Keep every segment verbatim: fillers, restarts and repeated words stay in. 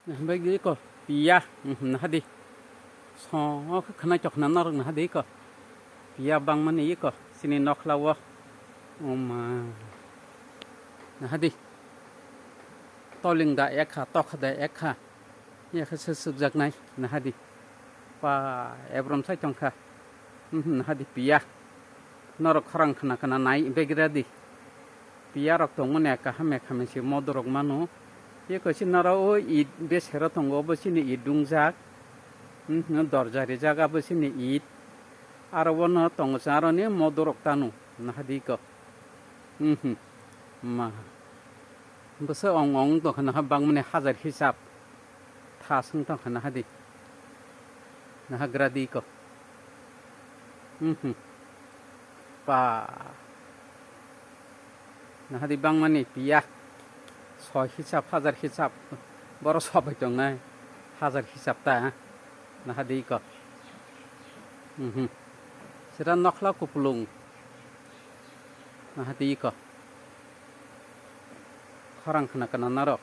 Himbai di ko piya, mhm, nahadi. Songo khe khwnai chok khna norok nahadi ko. Piya bangmani iko, chini nokhla o. Oma. Nahadi. Toling da ekha, tokha da ekha. Yakhe se sukjaknai, nahadi. Pa, ebrom sai tongkha. Mhm, nahadi piya. Norok khorang khna khna nai begra di. Piya rok tongmani kaham ekha mesi modorok mano. Eko si norok o it besero tongo, obo sini it dungjak. Mhm, dorja rijak, abo sini it. Aro bono tongo sa aroni modorok tano, nahadi ko. Mhm, ma. Bwsa ong ong tongkha naha bangmani hajar hisab. Tha swng tongkha nahadi. Naha gradi ko. Mhm. Pa. Nahadi bangmani piya. Soi hisab, hajar hisab. Boro sobai tongnai. Hajar hisab ta. Nahadi ko. Mhm. Sira nokhla kupulung. Nahadi ko. Khorang khna khna narok.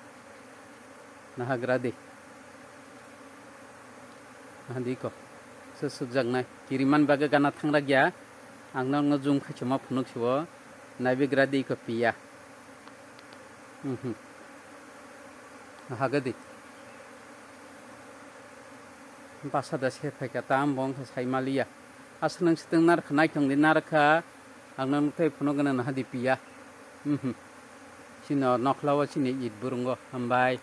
Nahagra di. Nahadi ko. Se sukjaknai. Kiriman bagwi gana thangra gya. Ang nokno zoom khaisima phunuk sibo. Naibigra di ko piya. Mhm. Nahaga di. Basa da se phaikha tam bong khe sai maliya. Aswk nang swtwng narwkha, naithong di narwkha, ang nang nukhai phunuk gwnang naha di piya. Mhm. Chini o nokhla o chini it burungo, hambai.